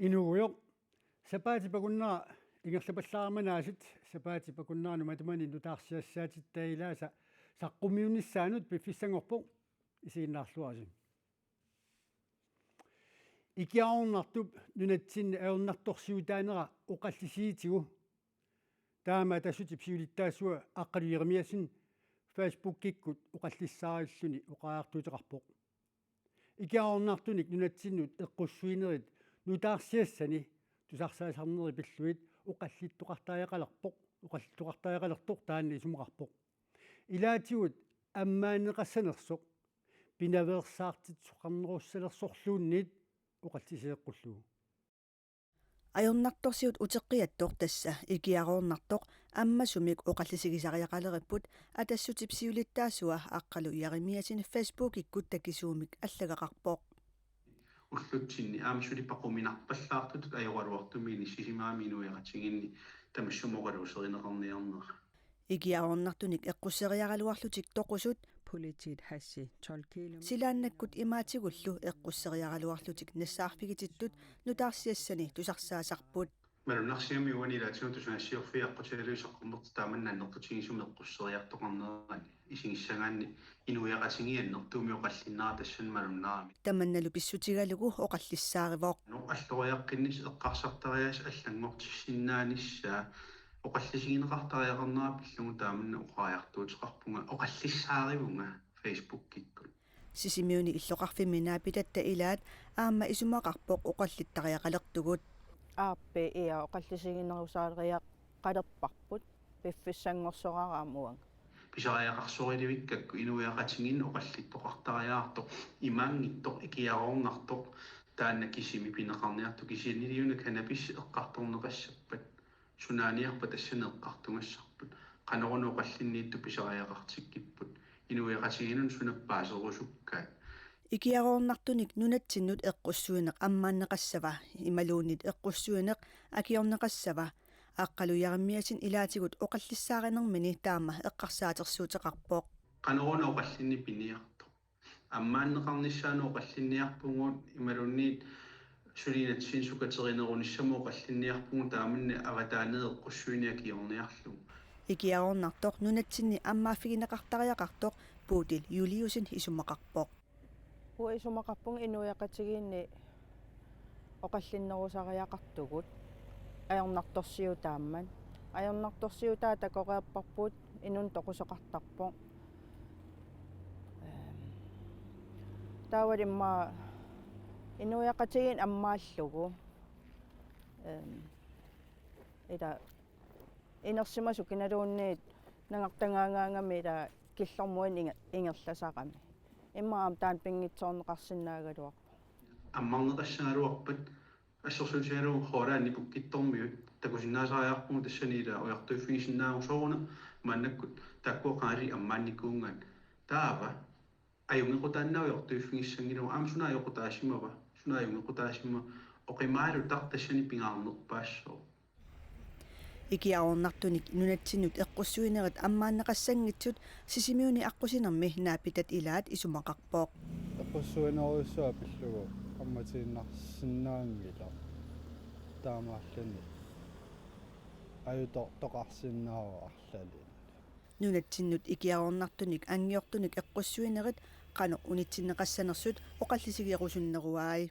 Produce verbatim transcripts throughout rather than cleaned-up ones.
Inuugujoq, sapaatip akunnera ingerlapallaarmanaasiit, sapaatip akunneranut matumani nutaarsiassaatitta ilaasa saqqummiunnissaanut piffissanngorpoq, isiginnaarluarisi. Ikiaroornartup nunatsinni ajornartorsiutaanera oqallisiitigu taama Atassutip siulittaasua Aqqalu Jeremiassen Facebookikkut oqallissaarilluni oqariartuuteqarpoq. Ikiaroornartunik nunatsinnut eqqussuinerit nutaarsiassani tusarsaasarneri pillugit oqallittoqartariaqalerpoq, oqallittoqartariaqalertoq taanna isumaqarpoq. Ilaatigut ammaanneqassanersoq pinaveersaartitsisoqarnerussalersorluunniit oqallisigeqqullugu. Ajornartorsiut uteqqiattoq, tassa ikiaroornartoq ammasumik oqallisigisariaqaleripput, Atassutip siulittaasua Aqqalu Jeremiassen Facebookikkut takisuumik allagaqarpoq. Ullutsinni aamma suli paquminarpallaartutut ajoraluartumik Sisimiuni inuiaqatigiinni tamassumoqaluuserineqarniarnera. Ikiaroornartunik eqqusseriaraluarlutik toqusut politiit hashi tolv kilo silaannakkut imaatigullu eqqusseriaraluarlutik nassaarfigitittut nutaarsiassani tusarsaasarput. Malunnarsiami uani ilaatigut tusagassiorfiit aqqutigalugu saqqummertut taamanna annertutigisumik eqqusseriartoqarnerani isigissagaanni inuiaqatigiit annertuumik oqallinnera tassani malunnarami. Tamannalu pissutigalugu oqallissaarivoq. No alloriaqqinnissaq eqqarsartariaaseq allanngortissinnaanissaa oqallisigineqartariaqarnera pillugu taamanna oqariartuuteqarpunga, oqallissaarivunga Facebookikkut. Sisimiuni illoqarfimmi naapitatta ilaat aamma isumaqarpoq oqallittariaqalertugut. Aappi ia oqallisiginerusariaqalerparput piffissanngorsoraara aamma uanga. Pisariaqarsorilivikkakku inuiaqatigiinni oqallittoqartariaqartoq, imaanngitsoq, ikiaroornartoq, taanna kisimi pineqarniartoq, kisiannili una cannabis eqqartorneqassappat. Sunaaniarpa tassani eqqartugassarput? Qanoruna oqallinniittoq pisariaqartikkipput? Inuiaqatigiinnut suna paaserusukkaat? Ikiaroornartunik nunatsinnut eqqussuineq ammaanneqassava imaluunniit eqqussuineq akiorneqassava? Aqqalu Jeremiassen ilaatigut oqallissaarinermini taama eqqarsaatersuuteqarpoq. Qanoruna oqallinneq piniartoq? Ammaanneqarnissaanut oqallinniarpugut imaluunniit suli inatsisini sukaterinerunissamut oqallinniarpugut taamanna avataaniit eqqussuineq akiorniarlugu. Ikiaroornartoq nunatsinni ammaaffigineqartariaqartoq Bodil Juliussen isumaqarpoq. Uanga isumaqarpunga inuiaqatigiinni oqallinnerusariaqartugut ajornartorsiutaammat. Ajornartorsiutaat takoreerparput, inunnut toqusoqartarpoq. Ehm, taavalu immaqa inuiaqatigiinni ammaallugu. Ehm, ila inersimasut kinaluunniit nangartagaagaangami ila killormut inge-, ingerlasarami. Immaqa aamma taanna pinngitsoorneqarsinnaagaluarpoq. Ammarneqassagaluarpat assersuutigalugu Hollandimi pukkittormiut takusinnaasariaqarpugut tassani ila ujartuiffigisinnaavugut sooruna maannakkut taakkua qangali ammaannikuugaat. Taava ajunngikkaannaavoq ujartuiffigissanngilagut, aamma suna ajoqutaasimava, suna ajunngikkaansimava, oqimaalutaq tassani pingaarnerpaassooq. Ikiaroornartunik nunatsinnut eqqussuinerit ammaanneqassanngitsut Sisimiuni aqqusinermi naapitat ilaat isumaqarpoq. Eqqussuinerujussuaq pillugu qammatiinnarsinnaanngilaq, taamaalilluni ajutoortoqarsinnaavoq arlalinni. Nunatsinnut ikiaroornartunik anngiortunik eqqussuinerit qanoq unitsinneqassanersut oqallisigerusunneruai.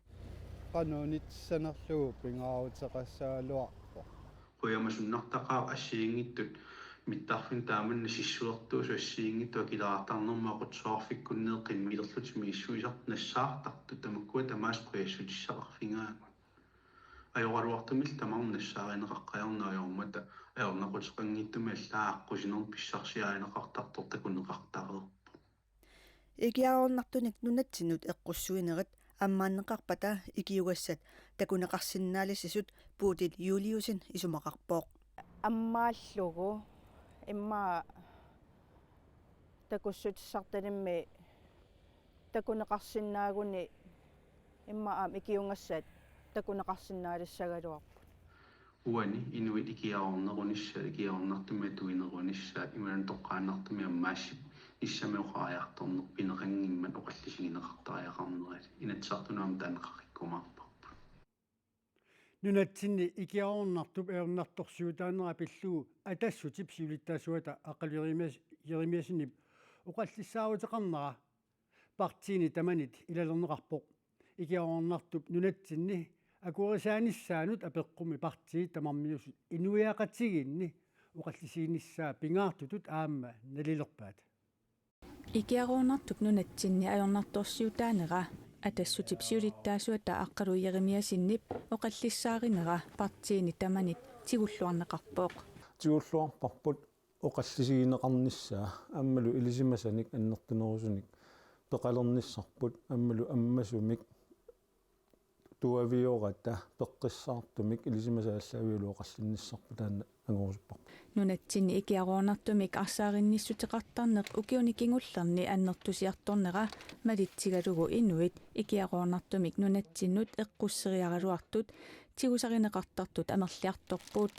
Qanoq unitsinnerlugu pingaaruteqassagaluarpoq. Qujamasunnartaqaaq assigiinngitsut mittarfinnut taamanna sissuertuusut assigiinngitsut akileraartarnermut aqutsisoqarfikkunnerit qimmilerlutik misissuisartut nassaartartut tamakkua tamaasa qujassutissaqarfigaagut. Ajoraluartumillu tamarmik nassaarineqaqqaarneq ajormata ajornaquteqanngitsumik allaat aqqusinermi pissarsiarineqartartoq takuneqartareerpoq. Ikiaroornartunik nunatsinnut eqqussuinerit ammaanneqarpata ikiugassat takuneqarsinnaalissasut Bodil Juliussen isumaqarpoq. Ammaallugu immaqa takussutissartalimmi takuneqarsinnaaguni immaqa aamma ikiugassat takuneqarsinnaalissagaluarput. Uani inuit ikiaroornerunissaat, ikiaroornartumik atuinerunissaat imaluunniit toqqaannartumik ammaassinissamik oqariartorneq pineqanngimmat oqallisigineqartariaqarnerali Inatsisartunut aamma taanna qaqikkumaarparput. Nunatsinni ikiaroornartup ajornartorsiutaanera pillugu Atassutip siulittaasuata Aqqalu Jeremias-, Jeremiassenip oqallissaaruteqarnera partiini tamanit ilalerneqarpoq. Ikiaroornartup nunatsinni akuerisaanissaanut apeqqummi partiit tamarmiusut inuiaqatigiinni oqallisiginissaa pingaartutut aamma nalilerpaat. Ikiaroornartup nunatsinni ajornartorsiutaanera Atassutip siulittaasuata Aqqalu Jeremiassenip oqallissaarinera partiini tamanit tigulluarneqarpoq. Tigulluarparput oqallisigineqarnissaa aammalu ilisimasanik annertunerusunik peqalernissarput aammalu ammasumik tuaviorata peqqissaartumik ilisimasat aallaavigalugu oqallinnissarput taanna angorusupparput. Nunatsinni ikiaroornartumik arsaarinnissuteqartarneq ukiuni kingullerni annertusiartornera malitsigalugu inuit ikiaroornartumik nunatsinnut eqqusseriaraluartut tigusarineqartartut amerliartorput.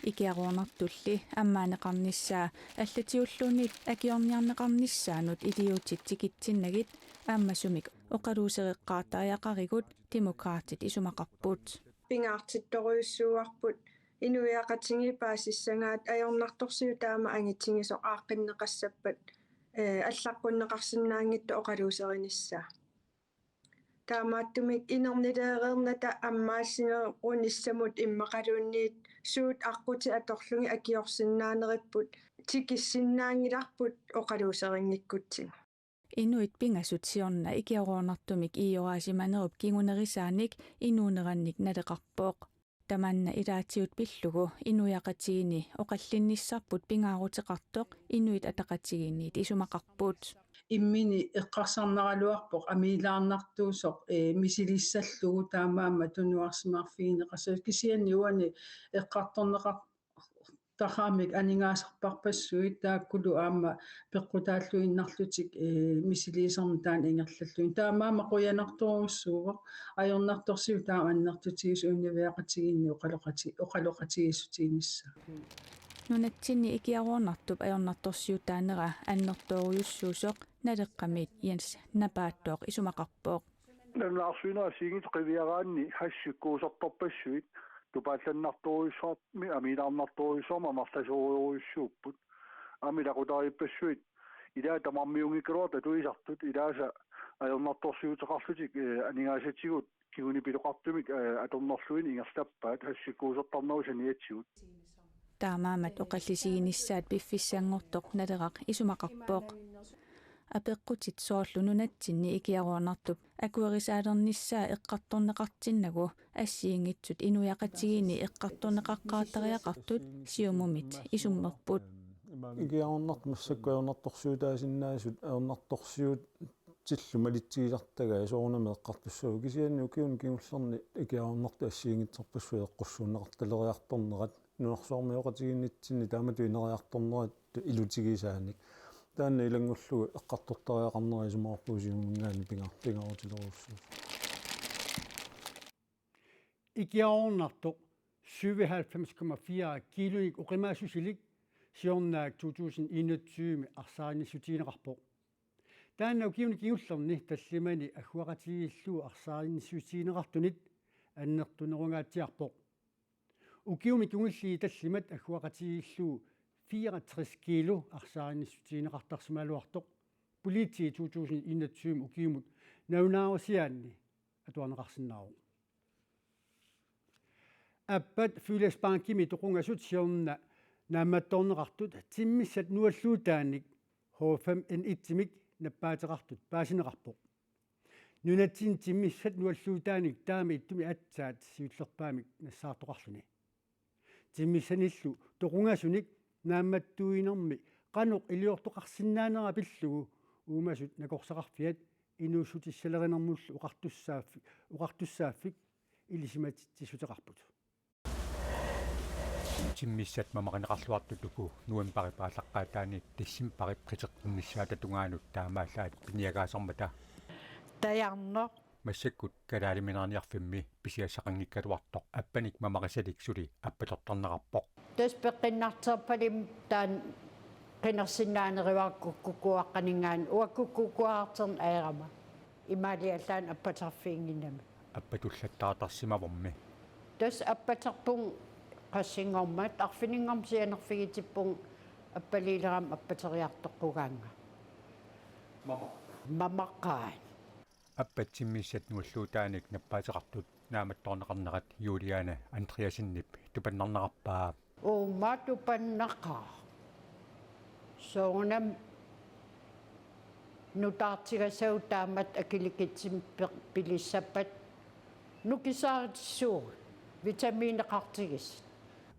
Ikiaroornartulli ammaaneqarnissaa allatiulluunniit akiorniarneqarnissaanut iliuutsit tikitsinnagit ammasumik oqaluusereqqaartariaqarigut Demokraatit isumaqarput. Pingaartittorujussuuarput inuiaqatigiit paasissagaat ajornartorsiut taama angitigisoq aaqqinneqassappat, ee, allaqqunneqarsinnaanngitsoq oqaluuserinissaa. Taamaattumik inernileereernata ammaassinerunissamut immaqaluunniit suut aqqutit atorlugit akiorsinnaaneripput tikissinnaanngilarput oqaluuserinngikkutsigit. Inuit pingasut siorna ikiaroornartumik ioraasimanerup kingunerisaanik inuunerannik naleqarpoq. Tamanna ilaatigut pillugu inuiaqatigiinni oqallinnissarput pingaaruteqartoq Inuit Ataqatigiinniit isumaqarput. Immini eqqarsarnaraluarpoq amiilaarnartuusoq, ee, misilissallugu taamaammat tunuarsimaarfigineqassasoq kisianni uani eqqartorneqar- taqaamik aningaasarparpassuit taakkulu aamma peqqutaalluinnarlutik, ee, misiliisarneq taanna ingerlalluni. Taamaammat qujanartorujussuuvoq ajornartorsiut taama annertutigisut inuiaqatigiinni oqaloqati-, oqaloqatigiissutiginissaa. Nunatsinni ikiaroornartup ajornartorsiutaanera annertoorujussuusoq Naleqqamiit Jens Napaattooq isumaqarpoq. Nalunaarsuineq assigiinngitsoq qiviaraanni hashikkuusortorpassuit tupaallannartorujussuarmik amiilaarnartorujussuarmik amerlasoorujussuupput. Aamma ilaqutariippassuit ilaat tamarmiunngikkaluartut atuisartut ilaasa ajornartorsiuteqarlutik, ee, aningaasatigut kingunipiloqartumik, ee, atornerluineq ingerlappaat hashikkuusortarnerup saniatigut. Taamaammat oqallisiginissaat piffissanngortoq Naleraq isumaqarpoq. Apeqqutit soorlu nunatsinni ikiaroornartup akuerisaalernissaa eqqartorneqartinnagu assigiinngitsut inuiaqatigiinni eqqartorneqaqqaartariaqartut Siumumit isummerput. Ikiaroornartut massakkut ajornartorsiutaasinnaasut ajornartorsiutillu malitsigisartagaat soorunami eqqartussaapput kisianni ukiuni kingullerni ikiaroornartut assigiinngitsorpassuit eqqussuunneqartaleriartornerat nunarsuarmioqatigiinnitsinni taamatut ineriartornerat ilutigisaanik. Taanna ilanngullugu eqqartortariaqarnera isumaqarpunga Siumuminngaanniit pinga-, pingaarutilerujussuusoq. Ikiaroornartoq syvoghalvfems komma fire kiilunik oqimaassusilik siornaak to tusind enogtyve arsaarinnissutigineqarpoq. Taanna ukiuni kingullerni tallimani agguaqatigiillugu arsaarinnissutigineqartunit annertunerungaatsiarpoq. Ukiumi kingullerni tallimat agguaqatigiillugu fireogtres kiilu arsaarinnissutigineqartarsimagaluartoq politiit to tusind enogtyve ukiumut nalunaarusiaanni atuarneqarsinnaavoq. Appat Føllesbankimi toqungasut siorna naammattoorneqartut timmissat nualluutaanik H fem N et-imik nappaateqartut paasineqarpoq. Nunatsinni timmissat nualluutaanik taama ittumik aatsaat siullerpaamik nassaartoqarluni. Timmissanillu toqungasunik naammattuinermi qanoq iliortoqarsinnaanera pillugu uumasut nakorsaqarfiat inuussutissalerinermullu oqartussaaffi-, oqartussaaffik ilisimatitsissuteqarput. Timmissat mamaqineqarluartut uku novembarip aallaqqaataani decembarip qiteqqinnissaata tungaanut taamaallaat piniagaasarmata. Tajarnoq. Massakkut kalaaliminerniarfimmi pisiassaqanngikkaluartoq appanik mamaqisalik suli appatortarneqarpoq. Tassa peqqinnarterpalumi taanna qinersinnaaneruara kukkukuaqqaninngaanniit, uanga kukkukuararterneq ajorama. Imaaliallaannaq appatarfiginnginnami. Appatullattaartarsimavormi. Tassa appaterpunga qassinngormat, arfininngormat sianerfigitippunga appaliilerama appateriartoqqugaannga. Mama. Mamaqqaat. Appat timmissat nualluutaanik nappaateqartut naammattoorneqarnerat Juliane Andreassenip tupannarnerarpaa. Uuma tupannaqaaq. Soorunami nutaartigassavut taamatut akilikitsimik pe-, pilissappat nukisaarutissaagut vitamineqartigisaat.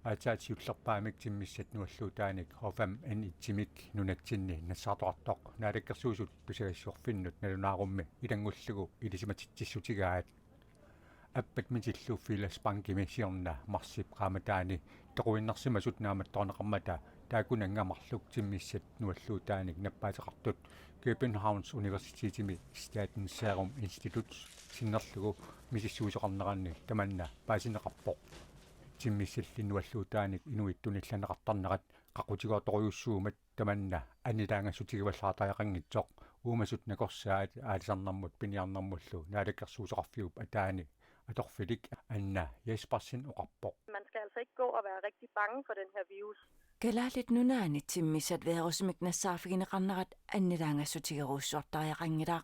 Aatsaat siullerpaamik timmissat nualluutaanik H fem N et-imik nunatsinni nassaartoqartoq Naalakkersuisut tusagassiorfinnut nalunaarummi ilanngullugu ilisimatitsissutigaat. Appat misillu Fælles Bankimi siorna marsip qaammataani toquinnarsimasut naammattoorneqarmata taakkunannga marluk timmissat nualluutaanik nappaateqartut Københavns Universitetimi Statens Serum Institut sinnerlugu misissuisoqarneranni tamanna paasinneqarpoq. Timmissalli nualluutaanik inuit tunillanneqartarnerat qaqutigoortorujussuummat tamanna annilaangassutigivallaartariaqanngitsoq uumasut nakorsaat aalisarnermut piniarnermullu naalakkersuisoqarfiup ataani atorfilik Anna Jespersen oqarpoq. Man skal altså ikke gå og være rigtig bange for den her virus. Kalaallit Nunaanni timmissat virusimik nassaarfigineqarnerat annilaangassutigerujussuartariaqanngilaq.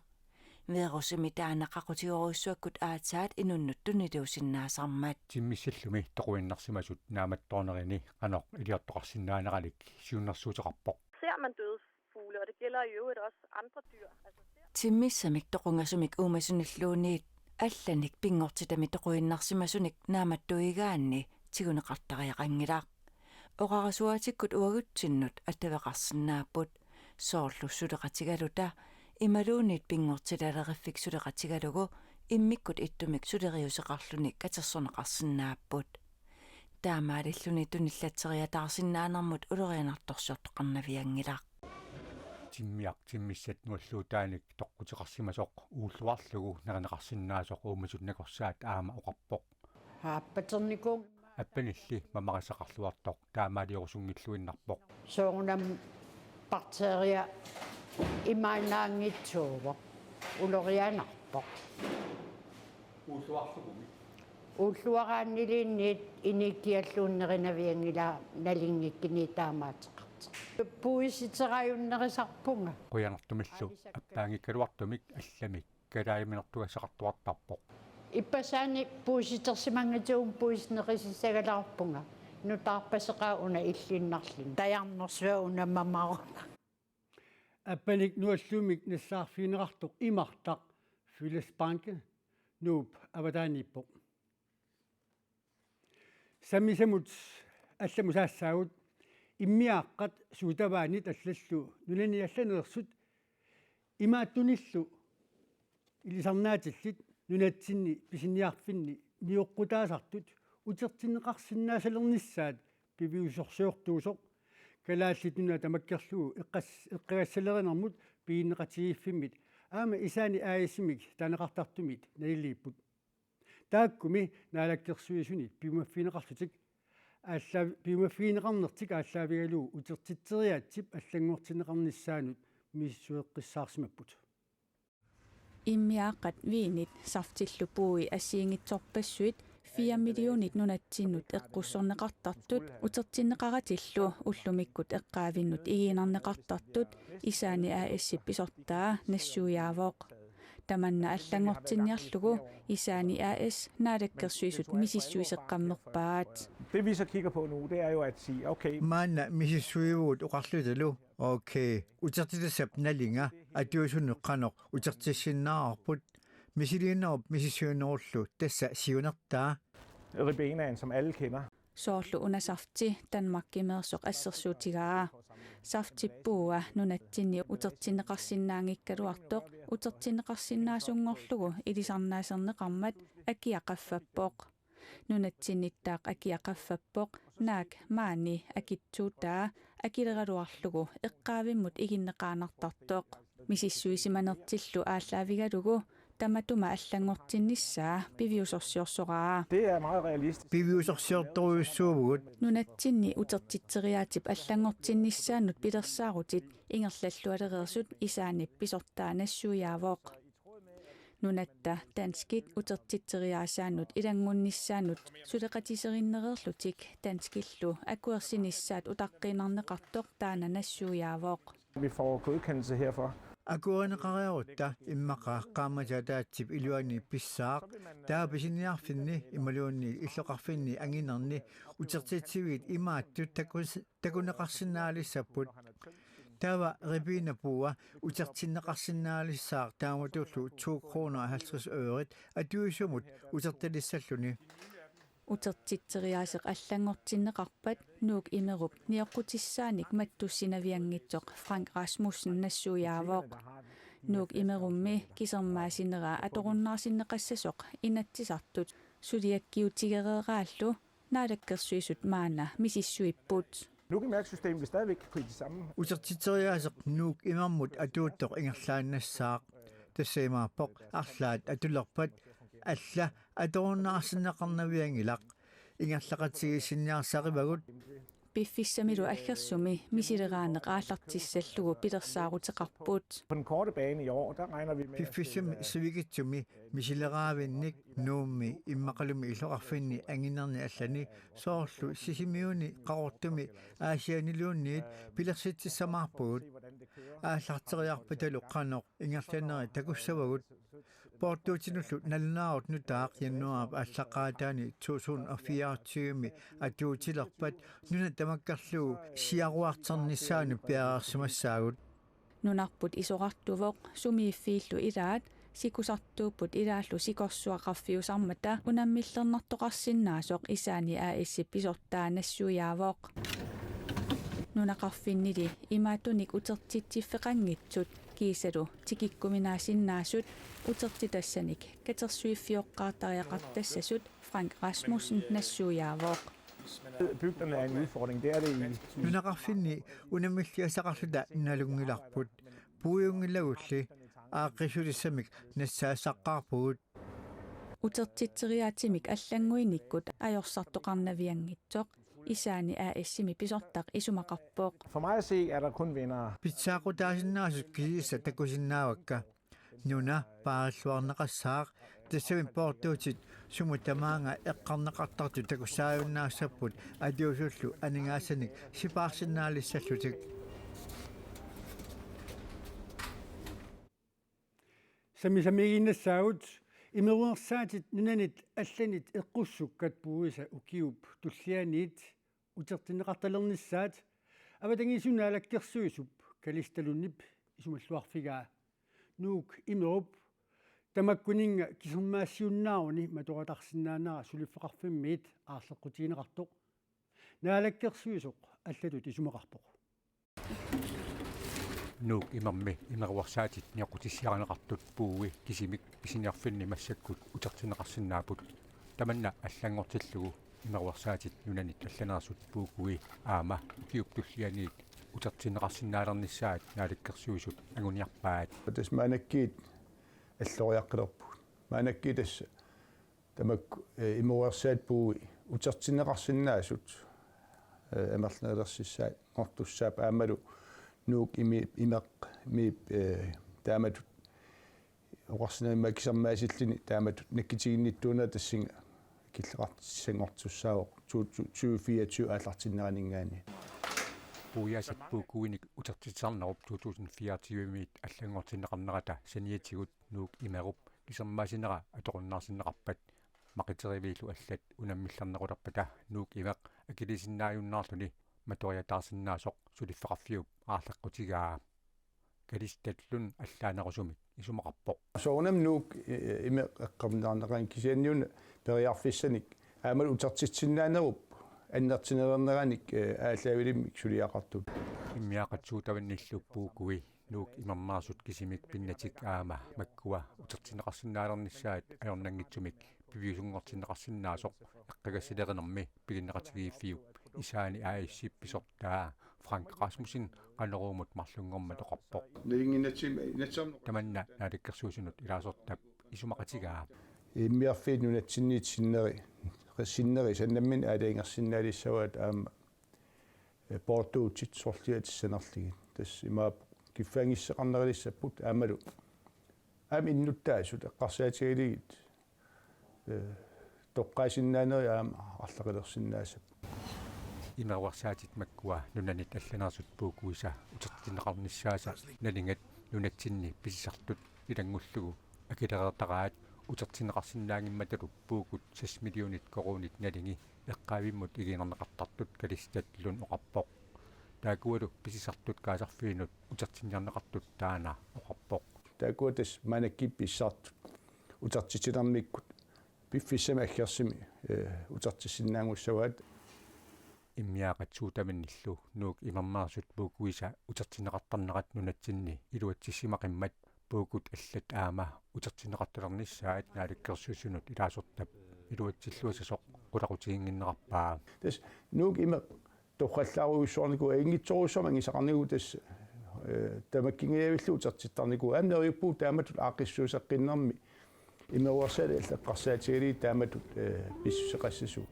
Virusimi taanna qaqutigerujussuakkut aatsaat inunnut tuniluusinnaasarmat. Timmissallumi toquinnarsimasut naammattoornerini qanoq iliortoqarsinnaaneralik siunnersuuteqarpoq. Ser man døde fugle, og det gælder i øvrigt også andre dyr. Altså, ser Timmissamik toqungasumik uumasunilluunniit allanik pinngortitami toquinnarsimasunik naammattuigaanni tiguneqartariaqanngilaq. Oqarasuaatikkut uagutsinnut attaveqarsinnaapput, soorlu suleqatigaluta imaluunniit pinngortitaleriffik suleqatigalugu immikkut ittumik suleriuseqarluni katersorneqarsinnaapput. Taamaalilluni tunillatseriataarsinnaanermut ulorianartorsiortoqarnavianngilaq. Timmiaq timmissat nualluutaanik toqquteqarsimasoq uulluarlugu nerineqarsinnaasoq uumasut nakorsaat aamma oqarpoq. Aappaternikuun. Appanilli mamarissaqarluartoq taamaaliorusunngilluinnarpoq. Soorunami bakteria imaannaanngitsuuvoq, ulorianarpoq. Uulluarlugumi. Uulluaraannilinniit inikkialluunnerinavianngilaa nalingikkini taamaateqartoq. Puisiterajunnerisarpunga. Qujanartumillu appaanngikkaluartumik allamik kalaaliminartugassaqartuartarpoq. Ippassaani puisitersimanngitsuuguma puisineqisissagalaarpunga. Nutaarpaseqaaq una illinnarluni. Tajarnersua una mamaaruna. Appanik nuallummik nassaarfigineqartoq imartaq Fælles Bank Nuup avataaniippoq. Sammisamut allamut saassaagut. Immiaaqqat suutavaanit allallu nunani allaneersut imaattunillu ilisarnaatillit nunatsinni pisiniarfinni nioqqutaasartut utertinneqarsinnaasalernissaat piviusorsiortuusoq Kalaallit Nunaat tamakkerlugu eqqas-, eqqagassalerinermut piginneqatigiiffimmit aamma Isaani A/S-imik taaneqartartumit naliliipput. Taakkumi Naalakkersuisuni piumaffigineqarlutik aallaav-, piumaffigineqarnertik aallaavigalugu utertitseriaatsip allanngortinneqarnissaanut misissueqqissaarsimapput. Immiaaqqat viinit saftillu puui assigiinngitsorpassuit fire millionit nunatsinnut eqqussorneqartartut utertinneqaratillu ullumikkut eqqaavinnut igiinnarneqartartut Isaani A/S-ip pisortaa nassuiaavoq. Tamanna allanngortinniarlugu Isaani A/S Naalakkersuisut misissuiseqqammerpaat. Det vi så kigger på nu, det er jo at sige, okay. Maanna misissuivugut oqarlutalu, okay, utertitassap nalinga atuisunut qanoq utertissinnaavarput, misiliinerup misissuinerullu tassa siunertaa. Ribena, som alle kender. Soorlu una safti Danmarkimeersoq assersuutigaa. Saftip puua nunatsinni utertinneqarsinnaanngikkaluartoq utertinneqarsinnaasunngorlugu ilisarnaaserneqarmat akia qaffappoq. Nunatsinnittaaq akia qaffappoq, naak maani akitsuutaa akileraluarlugu eqqaavimmut iginneqaannartartoq. Misissuisimanertillu aallaavigalugu tamatuma allanngortinnissaa piviusorsiorsoraa. Det er meget realistisk. Piviusorsiortorujussuuvugut. Nunatsinni utertitseriaatsip allanngortinnissaanut pilersaarutit ingerlallualereersut Isaanip pisortaa nassuiaavoq. Nunatta danskit utertitseriaasaannut ilanngunnissaannut suleqatiserinnereerlutik danskillu akuersinissaat utaqqiinnarneqartoq taanna nassuiaavoq. Vi får godkendelse herfor. Akuerineqariarutta immaqa qaammatit ataatsip iluani pissaaq, taava pisiniarfinni imaluunniit illoqarfinni anginerni utertitsiviit imaattut takus-, takuneqarsinnaalissapput. Taava Ribena Bua utertinneqarsinnaalissaaq taamatullu to kroner halvtreds øret atuisumut utertalissalluni. Utertitseriaaseq allanngortinneqarpat Nuuk Imerup nioqqutissaanik mattussinavianngitsoq Frank Rasmussen nassuiaavoq. Nuuk Imerummi kisermaasinera atorunnaarsinneqassasoq Inatsisartut suliakkiutigereeraallu Naalakkersuisut maanna misissuipput. Nuuk Imeq-system vil stadigvæk prises sammen. Utertitseriaaseq Nuuk Imermut atuuttoq ingerlaannassaaq. Tassa imaappoq arlaat atulerpat alla atorunnaarsinneqarnavianngilaq. Ingerlaqatigiissinniarsarivagut. Piffissamilu aggersumi misileraaneq aallartissallugu pilersaaruteqarput. På den korte bane i år, der regner vi med, at, Piffissami øh, sivikitsumi misileraavinnik Nuummi immaqalumi illoqarfinni anginerni allani soorlu Sisimiuni, Qaqortumi Aasianniluunniit pilersitsissamaarpugut. Aallarteriarpatalu qanoq ingerlanerit takussavagut. Portuutinullu nalunaarut nutaaq januaarip aallaqqaataani to tusind og fireogtyve-mi atuutilerpat nuna tamakkerlugu siaruarternissaanut piareersimassaagut. Nunarput isorartuvoq sumiiffiillu ilaat sikusartuupput ilaallu sikorsuaqarfiusarmata unammillernartoqarsinnaasoq Isaani A/S-ip pisortaa nassuiaavoq. Nunaqarfinnili imaattunik utertitsiffeqanngitsut kiisalu tikikkuminaassinnaasut utertitassanik katersuiffioqqaartariaqartassasut Frank Rasmussen nassuiaavoq. Bygderne er en udfordring. Det er det i, i Nunaqarfinni unammilliassaqarluta nalunngilarput. Puiunngilagulli aaqqissutissamik nassaassaqqaarpugut. Utertitseriaatsimik allannguinikkut ajorsartoqarnavianngitsoq Isaani A/S-imi pisortaq isumaqarpoq. For mig at se er der kun vindere. Pitsaaqutaasinnaasut kisiisa takusinnaavakka. Nuna paarilluarneqassaaq, tassami portuutit sumut tamaanga eqqarneqartartut takussaajunnaassapput atuisullu aningaasanik sipaarsinnaalissallutik. Sammisamiiginnassaagut, imeruersaatit nunanit allanit eqqussukkat puuisa ukiup tullianiit utertinneqartalernissaat avatangiisinaalakkersuisup Kalistalunnip isumalluarfigaa. Nuuk Imerup tamakkuninnga kisermaassiunnaaruni matoratarsinnaanera suliffeqarfimmiit aarleqqutigineqartoq Naalakkersuisoq allatut isumaqarpoq. Nuuk Imermi imeruersaatit nioqqutissiarineqartut puui kisimik pisiniarfinni massakkut utertinneqarsinnaapput. Tamanna allanngortillugu imeruersaatit nunanit allaneersut puukui aamma ukiup tullianiit utertinneqarsinnaalernissaat Naalakkersuisut anguniarpaat. Tassa maannakkut alloriaqqilerpugut. Maannakkut tassa tamakku, eh, imeruersaat puui utertinneqarsinnaasut, eh, amerlanerulersissaanngortussaapput aammalu Nuuk Imi-, Imeq, Imeq, eh, taamatut oqarsinnaammata kisermaasilluni taamatut nakkutiginnittuunera tassunga killeqartissanngortussaavoq to tusind fireogtyve aallartinneraninngaanniit. Puiaasat puukuinik utertitsisarnerup to tusind fireogtyve-miit allanngortinneqarnerata saniatigut Nuuk Imerup kisermaasinera atorunnaarsinneqarpat maqiteriviillu allat unammillernerulerpata Nuuk Imeq akiliisinnaajunnaarluni matoriataarsinnaasoq suliffeqarfiup aarleqqutigaa. Kalistalunnit allaanerusumik isumaqarpoq. Soorunami Nuuk, eh, Imeq eqqorneqarneqaangat kisianni una periarfissanik aammalu utertitsinnaanerup annertuneruneranik, eh, aallaavilimmi suliaqartut. Immiaaqqat suutavannillu puukui Nuuk Imermaarsut kisimik pinnatik aamma makkua utertinneqarsinnaalernissaat ajornanngitsumik piviusunngortinneqarsinnaasoq eqqagassalerinermi piginneqatigiiffiup Isaani A/S-ip pisortaa Frank Rasmussen Qanoruumut marlunngormat oqarpoq. Nalinginnatsum-, inatsisarnut. Tamanna Naalakkersuisunut ilaasortap isumaqatigaa. Immiarfiit nunatsinniit sinneri, sinneri sannamminneq aalajangersinnaalissavaat aamma, eh, poortuutit sorliatissanerlugit. Tassa imaappoq kiffaanngissuseqarnerulissapput aammalu Aamma innuttaasut eqqarsaatigalugit, eh, toqqaasinnaanerit aamma arlaqqilersinnaassapput. Imeruersaatit makkua nunanit allaneersut puukkuisa utertinneqarnissaasa nalingat nunatsinni pisisartut ilanngullugu akilereertaraat utertinneqarsinnaanngimmatalu puukkut seks millionit koruunit nalingi eqqaavimmut igiinnarneqartartut Kalistat Lund oqarpoq. Taakkualu pisisartut kaasarfiinut utertinniarneqartut taanna oqarpoq. Taakkua tassa maannakkut pisisartut utertitsinermikkut piffissami aggersumi, eh, utertissinnaanngussavaat. Immiaaqat suutaminillu Nuuk imermeersut puukkuisa utertinneqartarnerat nunatsinni iluatsissimaqimmat puukkut allat aamma utertinneqartalernissaat Naalakkersuisunut ilaasortap iluatsilluasasoq qulaqutiginnginnerarpaa. Tassa Nuuk imeq torrallaarujussuarnikuuvoq, inngitsorujussuarmik angisaqarnikuuvoq, tassa, eh, tamakkingajavillugu utertittarnikuuvoq. Aamma neriuppugut taamatut aaqqissuusseqqinnermi imeruersaatit allat eqqarsaatigalugit taamatut, eh, pissuseqassasugut.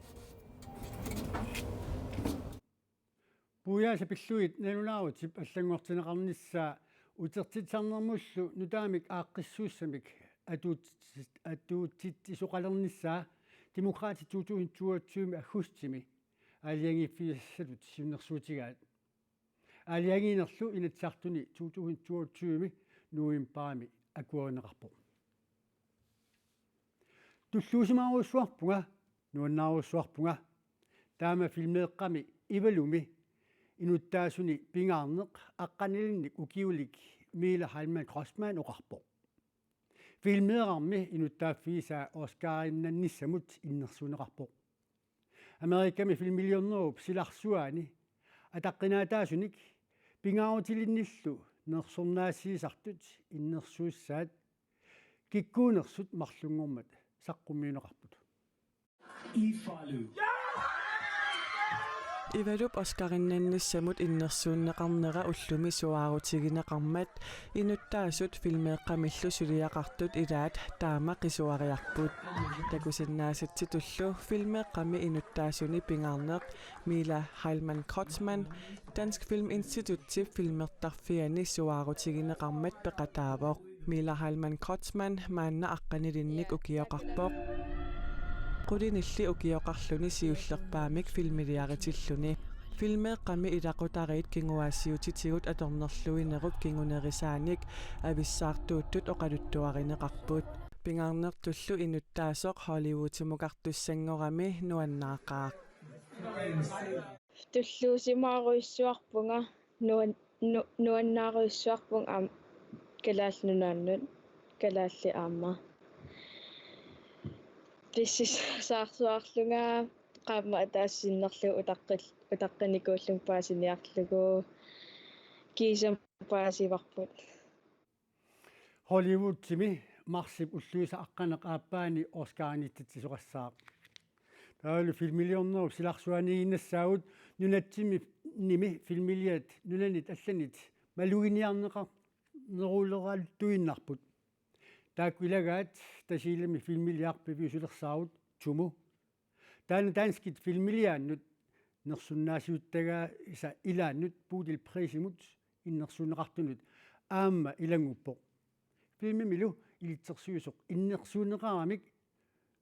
Puiaasa pillugit nalunaarutip allanngortinneqarnissaa utertitsisarnermullu nutaamik aaqqissuussamik atuutsit-, atuutsitsisoqalernissaa Demokraatit to tusind toogtyve aggustimi aalajangiiffigisassatut siunnersuutigaat. Aalajangiinerlu Inatsisartuni to tusind toogtyve novembarimi akuerineqarpoq. Tulluusimaarujussuarpunga, nuannaarujussuarpunga. Taama filmeeqqami Ivalumi inuttaasuni pingaarneq aqqanilinnik ukiulik Mila Heilmann Kreutzmann oqarpoq. Filmeeqqami inuttaaffigisaa Oscarinnannissamut innersuunneqarpoq. Amerikami filmiliornerup silarsuaani ataqqinaataasunik pingaarutilinnillu nersornaassiisartut innersuussaat kikkuunersut marlunngormat saqqummiunneqarput. Ivalup Oscarinnannissamut innersuunneqarnera ullumi suaarutigineqarmat inuttaasut filmeeqqamillu suliaqartut ilaat taama qisuariarput. Takusinnaasatsitullu filmeeqqami inuttaasuni pingaarneq Mila Heilmann Kreutzmann Dansk Filminstituttip filmertarfiani suaarutigineqarmat peqataavoq. Mila Heilmann Kreutzmann maanna aqqanilinnik ukioqarpoq. Qulinilli ukioqarluni siullerpaamik filmiliaritilluni. Filmeeqqami ilaqutariit kinguaassiuutitigut atornerluinerup kingunerisaanik avissaartuuttut oqaluttuarineqarput. Pingaarnertullu inuttaasoq Hollywoodimukartussanngorami nuannaaqaaq. Tulluusimaarujussuarpunga nuan-, nu-, nuannaarujussuarpunga aamma Kalaallit Nunaannut, kalaallit aamma. Pissuseqarsuarlunga qaammat ataaseq sinnerlugu utaqqil-, utaqqinikuullunga paasiniarlugu kiisami paasivarput. Hollywoodimi marsip ulluisa aqqaneq-aappaani Oscarinittitsisoqassaaq. Taavalu filmiliornerup silarsuaniiginnassaagut nunatsinni filmiliat nunanit allanit maluginiarneqarneruleraluttuinnarput. Taakku ilagaat Tasiilami filmiliaq piviusulersaarut Tomo. Taanna danskit filmiliaannut nersornaasiuttagaasa ilaannut Bodilprisimut innersuunneqartunut aamma ilannguppoq. Filmimilu ilitsersuisoq innersuunneqaramik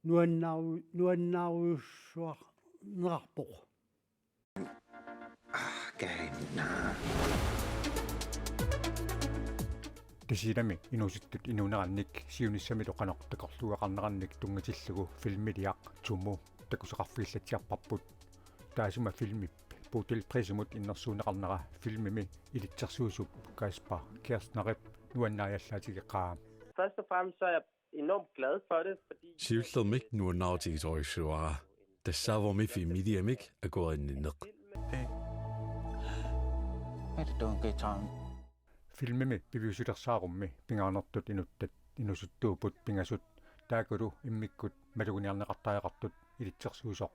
nuannaaru-, nuannaarujussuarnerarpoq. Ah, gain. Nah. Tasiilami inuusuttut inuunerannik siunissamilu qanoq takorluugaqarnerannik tunngatillugu filmiliaq Tomo takusaqarfigillatsiarparput. Taassuma filmip Bodilprisimut innersuunneqarnera filmimi ilitsersuisup Kaspar Kerznerip nuannaajallaatigeqaa. Først og fremmest så er jeg enormt glad for det, fordi Siullermik nuannaarutigisorujussuuara. Tassaavormi filmiliamik akuerinninneq. Hvad er det, du har givet ham? Filmimi piviusulersaarummi pingaarnertut inuttat inuusuttuupput pingasut, taakkulu immikkut maluginiarneqartariaqartut ilitsersuisoq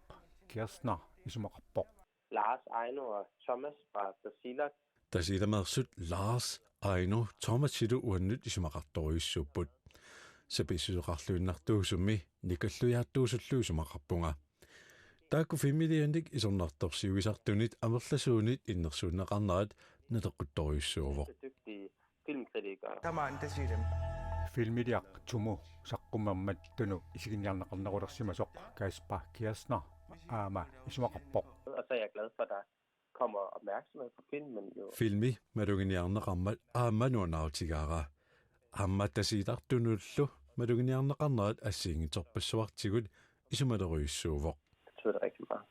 Kerzner isumaqarpoq. Lars, Aino og Thomas fra Tasiilaq. Tasiilameersut Lars, Aino, Thomasilu uannut isumaqartorujussuupput. Sapiissuseqarluinnartuusummi nikallujaattuusullu isumaqarpunga. Taakku filmilianik isornartorsiuisartunit amerlasuunit innersuunneqarnerat naleqquttorujussuuvoq. Dygtige filmkritikere. Tamaan Tasiilami. Filmiliaq Tumu saqqummermat Tunut isiginiarneqarnerulersimasoq Kaspar Kirsner aamma isumaqarpoq. Og så er jeg glad for, at der kommer opmærksomhed på filmen jo. Filmi maluginiarneqarmat aamma nuannaarutigaara. Aamma Tasiilaq Tunullu maluginiarneqarnerat assigiinngitsorpassuartigut isumalerujussuuvoq. Det betyder rigtig meget.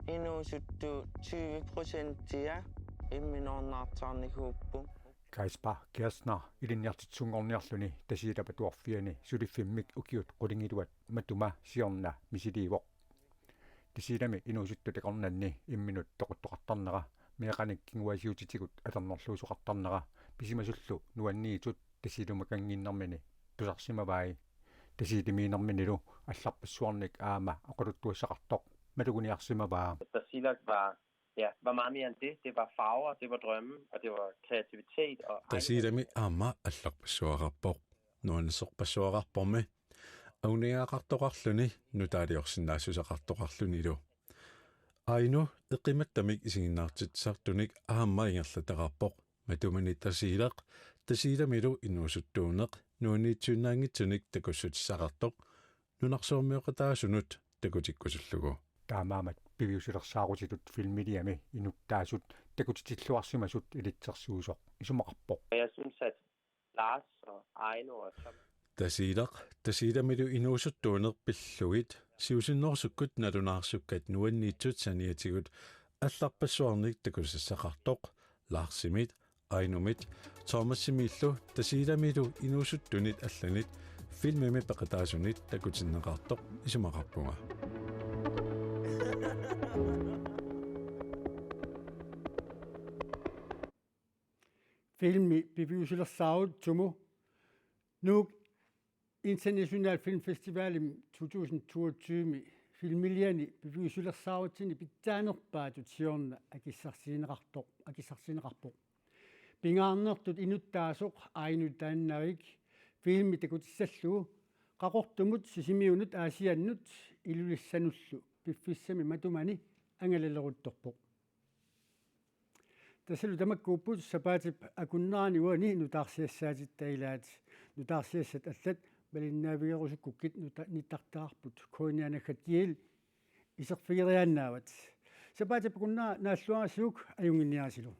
Inuusuttut tyve procentia imminornaartaarnikuupput. Kaspar Kirsner ilinniartitsisunngorniarluni Tasiilap atuarfiani suliffimmik ukiut qulingiluat matuma siorna misiliivoq. Tasiilami inuusuttut takornanni imminut toquttoqartarnera, meeqqanik kinguaassiuutitigut atornerluusoqartarnera pisimasullu nuanniitsut Tasiilumikannginnermini tusarsimavai. Tasiilimiinnerminilu allarpassuarnik aamma oqaluttuassaqartoq maluginiarsimavaa. Tasiilaq var, ja, var meget mere end det. Det var farver, det var drømme, og det var kreativitet. Og Tasiilami aamma allarpassuaqarpoq. Nuannersorpassuaqarpormi. Anguniagaqartoqarluni nutaaliorsinnaassuseqartoqarlunilu. Ainu eqimattamik isiginnaartitsisartunik aamma ingerlataqarpoq. Matumani Tasiilaq, Tasiilamilu inuusuttuuneq nuanniitsuinnaanngitsunik takussutissaqartoq nunarsuarmioqataasunut takutikkusullugu. Taamaammat piviusulersaarutitut filmiliami inuttaasut takutitilluarsimasut ilitsersuisoq isumaqarpoq. Og jeg synes, at Lars og Aino og Tom Tasiilaq, Tasiilamilu inuusuttuuneq pillugit siusinnerusukkut nalunaarsukkat nuanniitsut saniatigut allarpassuarnik takusassaqartoq Larsimit, Ainumit, Thomasimiillu Tasiilamilu inuusuttunit allanit filmimi peqataasunit takutinneqartoq isumaqarpunga. Filmi piviusulersaarut Tumu Nuuk International Film Festivalimi to tusind toogtyve filmiliani piviusulersaarutsinik pitsaanerpaatut siorna akissarsiineqartoq, akissarsiineqarpoq. Pingaarnertut inuttaasoq Ainu Taannavik filmi takutissallugu Qaqortumut, Sisimiunut, Aasiannut Ilulissanullu piffissami matumani angalaleruttorpoq. Tassalu tamakkuupput sapaatip akunnerani uani nutaarsiassaatitta ilaat. Nutaarsiassat allat malinnaavigerusukkukkit nuta-, nittartagarput K N R naggat G L iserfigeriaannaavat. Sapaatip akunnera naalluarisiuk ajunnginniarisilu.